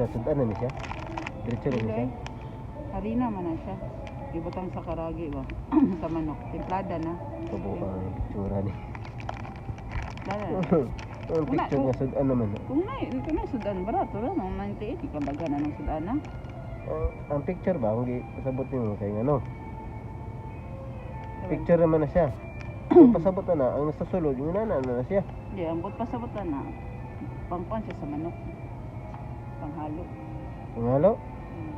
Sa sudan na ni siya. Diretso na ni siya. Hindi. Harina man na siya. Ibutang sa karagi ba? Sa manok. Timplada na. Tubo ka ang picture ni. Timplada na. Ang picture nga sudan naman. Kung na sudan barato ra nang 98 ikadagan na ng sudan na. Ang picture ba ang pasabot nimo kay ngano? Picture naman na siya. Kung pasabot na na, ang nasa sulod, yung nana na na siya. Di ang but pasabot na. Pangkuan siya sa manok. Panghalo. Ang halo? Hmm.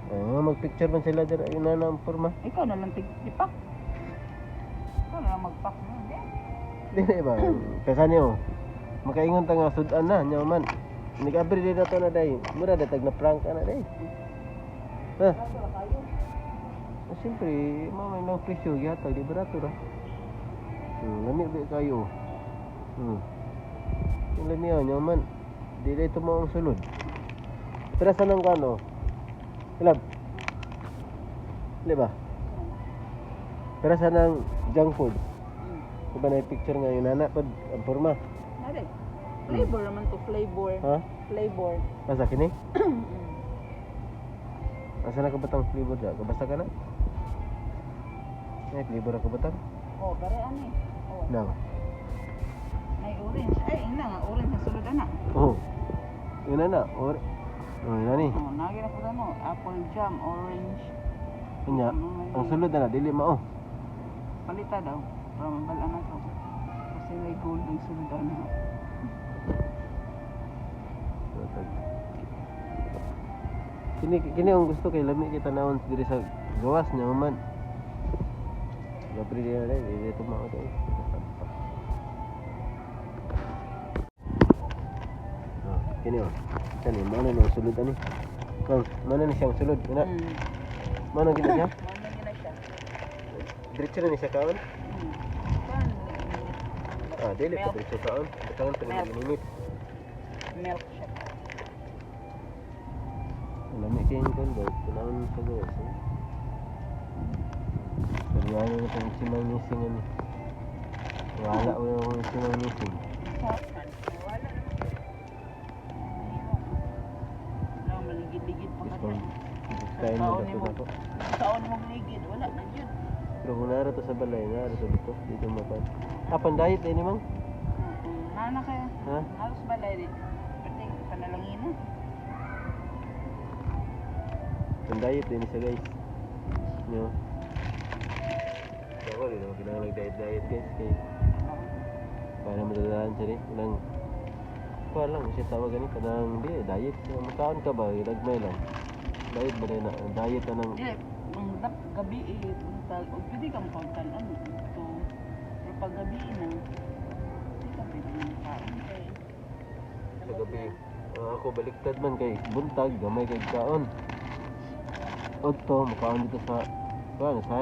Ah, magpicture man sila dira yung nana ang forma. Ikaw na lang tig-ipak. Ikaw na lang magpak mo. Hindi. Dili ba? Kaya oh. Makaingon ta nga sudan na nya man. Nag-abri din na to na day. Mura datag na prank ana day. Ha? Ah, siyempre, mamay ng presyo gihatag di barato ra. Lami ba kayo? Yung lami oh, nya man. Dili ito mo ang sulod. Pero sa nang kano? Ilab. Di ba? Pero sa nang junk food. Diba na yung picture nga yung nana pod ang forma. Nari. Flavor naman to, flavor. Ha? Flavor. Asa kini? Asa na kabatang flavor da? Kabasa ka na? Ay, flavor ako batang? Oh, pare ani. Oh, No. may orange. Ay, ina nga orange sa sulod ana. Oh. Yun na na. Or oh, yun na ni. Oh, nagi na pud ano, apple jam, orange. Yun nga. Ang sulod na na, dili mao. Palita daw para mabal na to. Kasi may gold ang sulod ana. Kini kini ang gusto kay lami kita naon diri sa gawas niya man. Gabri dili na dili ito mao to. Oh, kini oh. Kani mo na nang sulod ani. Kang mo na ni siyang sulod. Ina. Mo na gina siya. Mao na gina siya. Diretso na ni siya kaon. Kuan, Ah, dili pa Milk. diretso kaon. Butangan pa ni Milk. minute. Milk siya. Lami kay yung kon ba? Tanawon sa gawas. Eh. Pero na itong simang nising ani. Wala ko yung simang nising. Sarap man. Wala naman. Wala, maligid-ligid pa Gusto ka. kain mo dato na ko. Saon mo ligid, wala na yun. Pero kung narato sa balay, narato dito, dito mo pa. Ah, pandayit eh ni mang? Nana kaya. Ha? Halos balay di. Pati panalangin na. Pandayit din siya guys. No. Ako, di naman kailangan nag-diet-diet guys. Kay para madadaan siya rin. Kanang, kuha lang, siya tawag gani kanang, di, diet. Makaon ka ba? Lagmay lang. Diet ba na? Diet na ng, Di, ang dap gabi eh, buntag, o pwede kang pagtan-an ito. Pero pag gabi na, di ka pwede ng kaon kay. Sa gabi. Ah, ako baliktad man kay buntag, gamay kay kaon. Odto, makaon dito sa kuan sa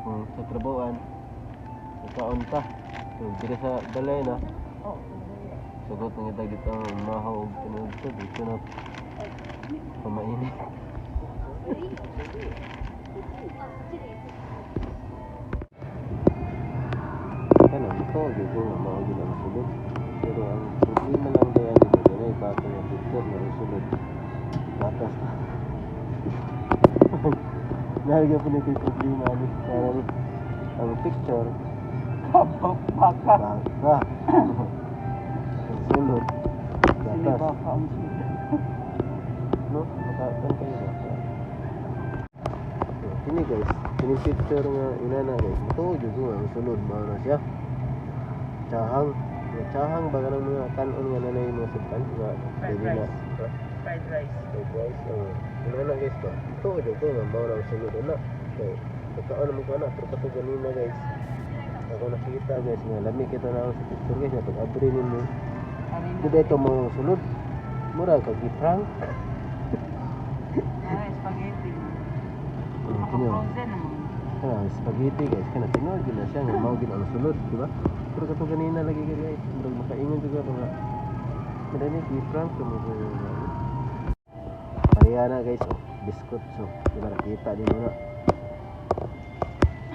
kung sa trabahoan. Makaon ta. So, dire sa balay na. Oh, Sagot ng itag dito ang mahaw og tinuod to dito na pamainit. Kana ito gyud ko nga mao gyud ang sulod. Pero ang problema lang kay ani ba kay bato nga picture nga ang sulod. Gatas na. Nalagyan po na ko'y problema ani. Kaya ni ang picture Kabok baka. baka. Ang sulod Sini gatas. baka ang sulod. No? Makakan kayo ba? Oh, kini guys, kini picture nga inana guys. Ito jud ko ang sulod mao na siya. Tsahang, nga tsahang ba kanang mga kanon nga nanay mga sudan nga Fried dili na. rice. Fried rice. Fried rice. Oh. Inana guys ba? Ito jud ko nga mao na ang sulod ana. Okay. Pagkaon naman ko ana, pero kato ganina guys. Ako nakita guys nga lami kita na ako sa picture guys na pag-abri nimo. Harina. Di ba ito mo sulod? Mura kag gi-prank. Ay, spaghetti. Oh, kini oh. Naka-frozen naman. Ah, spaghetti guys, kana tinuod gyud na siya nga mao gyud ang sulod, di ba? Pero kato ganina lagi gyud guys, murag makaingon jud ako nga. Madani ki prank mo ko. Pareha na guys, oh, biscuit so, di ba nakita din mo na.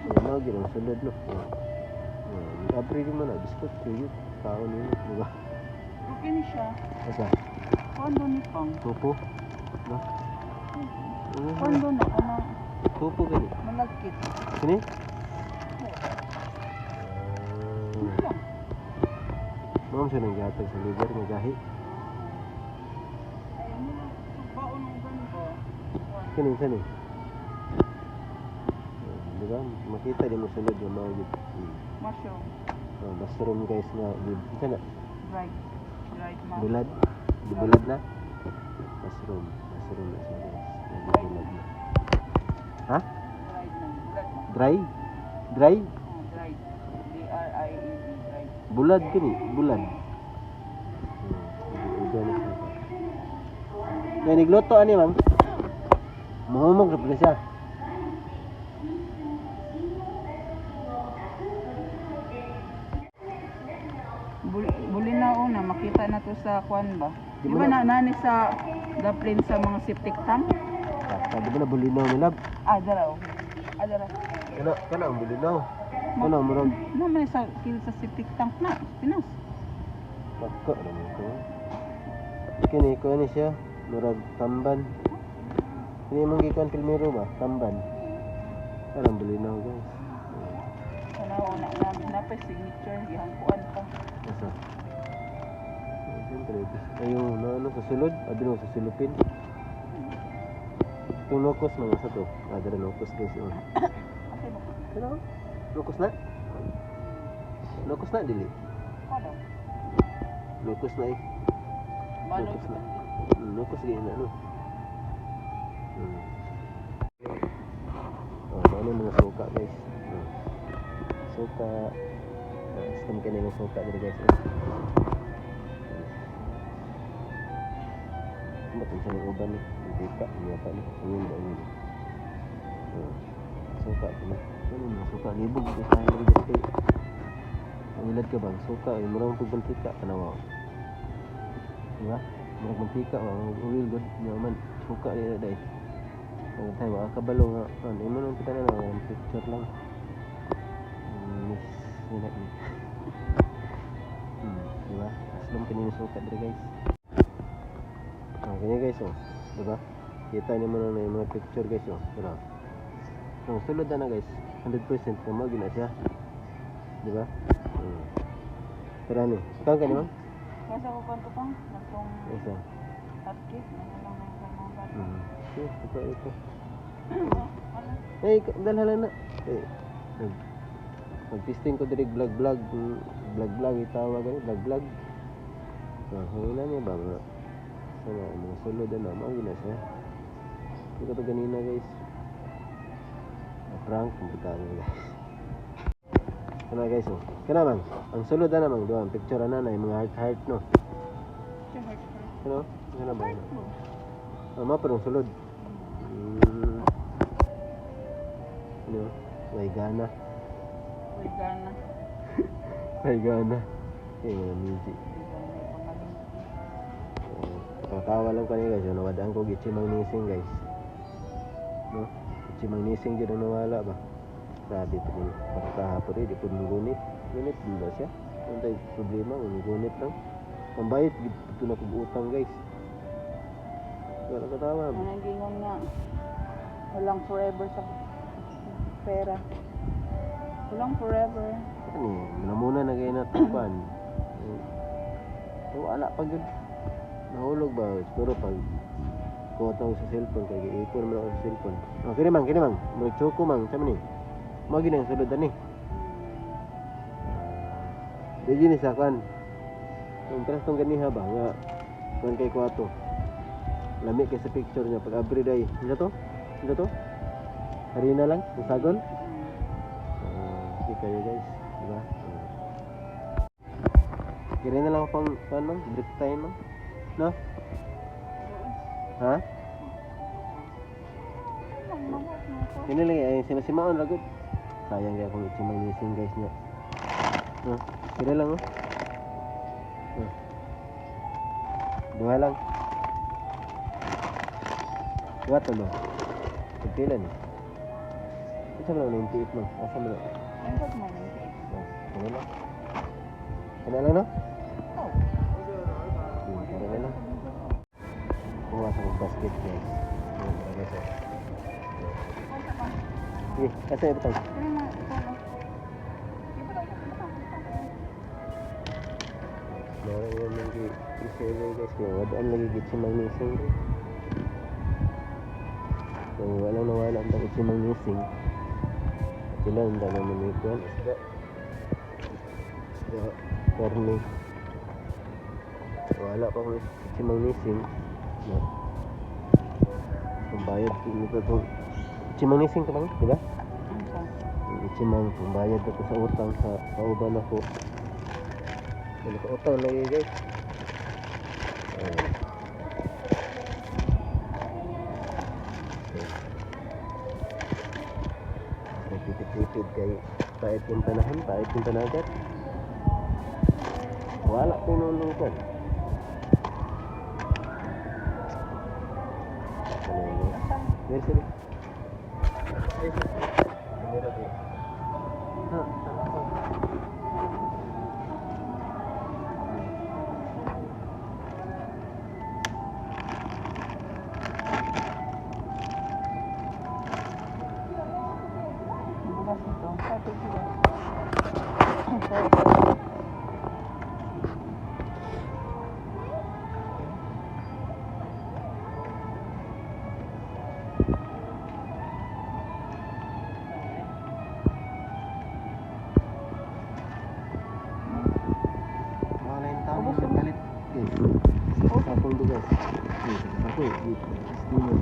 Nga mao gyud ang sulod no. Oh. Oh, abri din mo na biscuit gyud kaon nimo, di ba? Okay ni siya. Asa? Kondo ni pang. Topo. No? Kondo na kanang Topo kini. Malagkit. Kini? Ano lang? Ma'am siya nang gihatag sa lugar nga gahi. Ay, ano lang, baon ng ganito. Kini sa ni? Di ba? Makita di mo sulod yung mga gid. Mushroom. Oh, mushroom guys nga gid. Unsa na? Dried. Dried mushroom. Bulad. Di bulad na? Mushroom. Mushroom na siya guys. Bulad na. Ha? Dried na. Bulad na. Dry? Dry? Oh, dried. D-R-I-E-D. Dried. Bulad kini, bulad. Uga na siya. Yan, nigluto ani ma'am. Muhumog na pala siya. Bulinaw na makita na to sa kwan ba? Di Di ba ba na nani sa daplin sa mga septic tank? Ah, di ba na bulinaw nila? Ah, dara oh. Ah, dara. Kana, kana ang bulinaw. Kana murag No man sa kil sa septic tank na, Pinas. Baka naman ko. Kini ko ni siya, murag tamban. Kini mong gikuan filmero ba? Tamban. Parang bulinaw guys. Tanaw na na napay signature gihangkuan pa. Asa? Siyempre, ayun, na ano, sa sulod, abi no, sa sulupin. Itong locos, mga sa to. Ah, dara locos guys, oh. Asa ba? Pero, locos na? Locos na, dili. Kalo. Locos na eh. Balot Locos na. Locos ganyan na, ano. Oh, ano yung mga suka guys. Suka. Gusto mo kanina suka dito guys. Oh. Ba't ang sanang uban ni? Mantika, hindi pa ni. Ayun ba yun? Oh. Suka ito na. Ano yung mga suka? Libog ito sa akin guys kay. Ang ilad ka bang? Suka, yung murang pagmantika. Tanawa. Diba? Murang mantika, mga oil good. Nyaman. Suka nila dahil. Ang tayo, mga kabalo nga. Ano, imo nang kita na lang, picture lang. Miss, yun na yun. Diba? Aslom kanina suka diri guys. Ah, kanya guys oh. Diba? Kita niyo mo na yung mga picture guys oh. Diba? So, sulod na guys. 100% na mo gina siya. Diba? Pero ano? Ikaw ka ni ma'am? Basta ko kwanto pang natong Isa. hot cake na lang ng mga bata. Okay, ito ito. Ano? Eh, dalhan lang na. Eh, nag-testing ko diri vlog vlog vlog vlog itawag ani vlog vlog. Ah, huna niya ba mga sana mga sulod na mao gina siya. Hindi ko to ganina guys. Na prank kung buta na guys. Kana guys oh. Kana man, ang sulod na namang duha picture na na yung mga heart heart no. Siya heart heart. Ano? Kana ba? Heart mo. Ah, mao pa sulod. Ano? May gana. May gana. May gana. Eh, mga music. Katawa lang kani guys, nawadaan ko gitsimang nising guys. No? Gitsimang nising jud ang nawala ba. Grabe po ni pagkahapon eh, di po gunit. Gunit din ba siya? Ano tayo problema, gunit lang. Pambayot, gito na kong utang guys. Wala katawa. Ano gingon nga? Walang forever sa pera. Walang forever. Ano eh, muna na kayo natupan. Wala pag yun. Nahulog ba? Siguro pag kuha tawag sa cellphone, kaya ipon naman ako sa cellphone. Oh, kini mang, kini mang. Murag choco mang, sama ni. Mao gini ang sulod ani. Di ni sa kwan. Ang tras tong ganiha ba nga kwan kay kuwato. Lami kay sa picture niya pag abri day. Ano to? Ano to? Harina lang, ang sagol. Sige kayo guys, di ba? Kira na lang ako pang pan mang, break time mang. No? Ha? Kini lang ay simasimaon ra gud. Sayang kaya kung itsimang nising guys niya. No? Kira lang oh. Oh. Duha lang. Duha to no. Pagpila ni. Asa man ang 98 no? Asa man? Ang pag may Oh, kira lang. Kira lang no? Oh. Kira lang. sa akong basket, guys. Ayan, tara, guys, oh. Sige, asa ibutang? Pero mga ito no. Ibutang, ibutang, ibutang. Meron yung mga i-survey, guys, kaya wadaan lagi git si Mang Nising, guys. So walang nawala ang takot si Mang Nising. At sila ang dami mo kuwan isda. Isda, karne. Wala pa ko si Mang Nising. No. Pambayad ko nito itong si Mang Nising ka bang, di ba? Ano sa? Si Mang, pambayad ako sa utang sa kauban ako. Wala ka utang lagi, guys. Ayun. Nagtitipid kay pait yung panahon, pait yung panagat. Wala ko nung lungkot. Ano yun? Meron sila. Ay, sir. Meron din. Ha, ha, ha. Bugas ito. Sabi ko. Sorry, sorry. Mga 9 taon Ubos yung yun. nagpalit. Guys, sa akong bigas. Guys, ako eh. Steamer.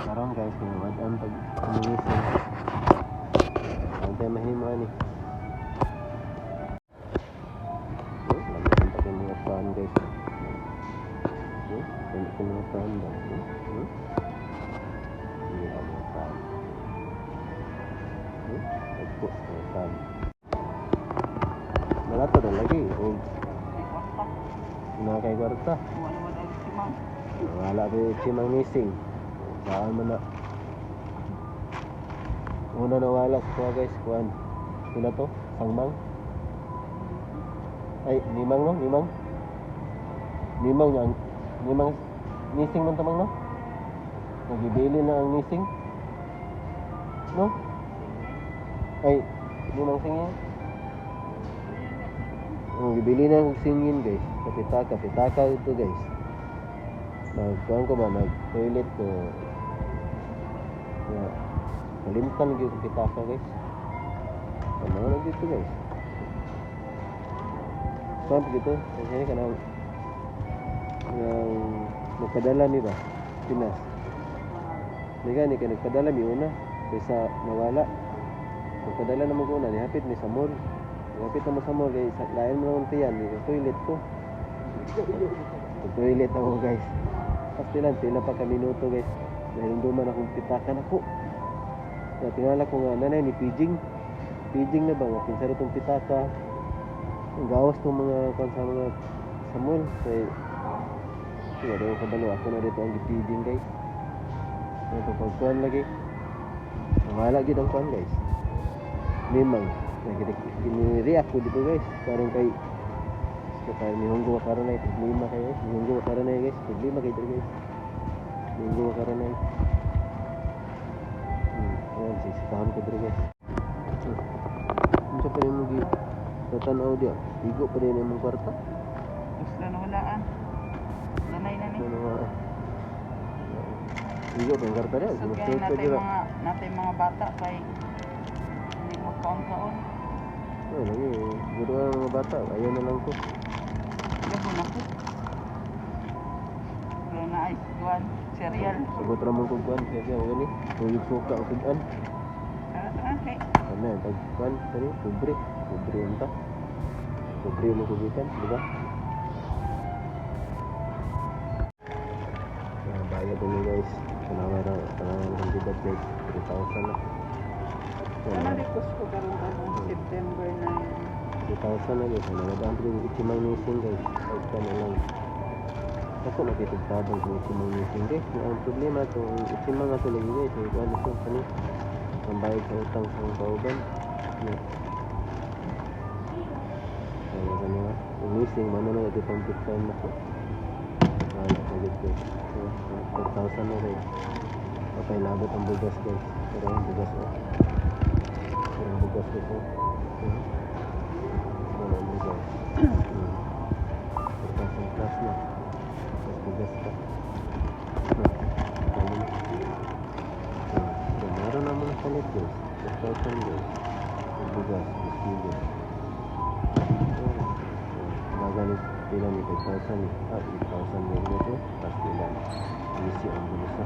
Karon, guys, kung wadaan pag kumingising. Ang tayo mahimo ani. Oh, lamian pa kayo mga fan, guys. Oh, lami ko mga fan ba? Oh, oh. Hindi ang mga fan. Oh, nagpo mga fan. Malato na lagi. O, May kwarta. mga kay kwarta. Wala wala si ma'am. Wala pa yung si Mang Nising. Saan man na. Una nawala sa kuha, guys. Kuan. Sila to? Sangmang? Ay, Nimang no? Nimang? Nimang niya. Nimang. Nising man tamang no? Nagibili na ang Nising. No? Ay, Nimang singin. Ang gibili na ang singin, guys. Kapitaka, pitaka ito, guys. Nagkuhan ko ba, nag toilet ko. Ya, kalimtan gyud kong pitaka, guys. Ano na dito, guys? Saan pa dito? Kasi ka nang nang nagpadala mi ba? Pinas. Di gani ka nagpadala mi una kaysa nawala. Nagpadala na mo ko una, nihapit mi sa mall. Nihapit na mo sa mall kay sa lain mo naman tiyan, ni toilet ko. Toilet ako, guys. Tapos lang, pila pa ka minuto, guys. Dahil duman akong pitakan ako. Na tingala ko nga nanay ni pijing. Pijing na ba nga kinsa tong pitaka. Ang gawas tong mga kwan sa mga sa mall kay wala ko kabalo ako na dito ang gipijing, guys. Ito pagkuan lagi. Wala gid ang kuan, guys. Memang gini-react ko dito, guys. Karon kay so karon mihunggo ka karon ay problema kayo. Mihunggo ka karon ay, guys, problema kayo dito, guys. Mihunggo ka karon ay. Ayan, sisikahan ko dito, guys. Unsa pa nimo gi tatan-aw diya? Igo pa din imong kwarta. Gusto na walaan. Lanay na ni. Ano nga? Igo pa yung kwarta diya. So Gusto kaya ko natay dira. mga bata kay hindi magkaon-kaon. Ay, lagi. Siguro nga mga bata. Ayaw na lang ko. Gabon ako. Wala na ay kuan, cereal. Sagot ra mong kuan. Kaya siya, gani. Tuyog suka o sudan. Tara tara kay. Ano yan? Pag kuan, sorry, pobre. Pobre yun ta. Pobre mo kugikan, di ba? Ah, bayad din guys. Tanawa na, tanawa na kantidad, guys. 3,000 na. Ano di Costco karon karon September 9. 3,000 na, guys. Ano na ang ichimang nising, guys. Ay, na lang. Ako nakitagtabang kung ichimang nising, guys. Ang problema to, ang ichimang ato lagi, guys. Ay, ano siya, kani? Ang bayad sa utang sa kauban. No. Ay, ano nga? Ang Gising man na ito pang peak time na ko. Wala na gud, guys. So, 4,000 na rin. Patay labot ang bugas, guys. Pero ang bugas, oh. Pero ang bugas, guys, oh. Wala ang bugas. 4,000 plus na. Tapos bugas pa. No. Dami na. So, meron naman na palit, guys. 4,000, guys. Ang bugas, 2 kilo. Oh, ganit pila ni 5,000 ni. Ah, 8,000 mo ito. Tapos pila. Easy ang bulsa.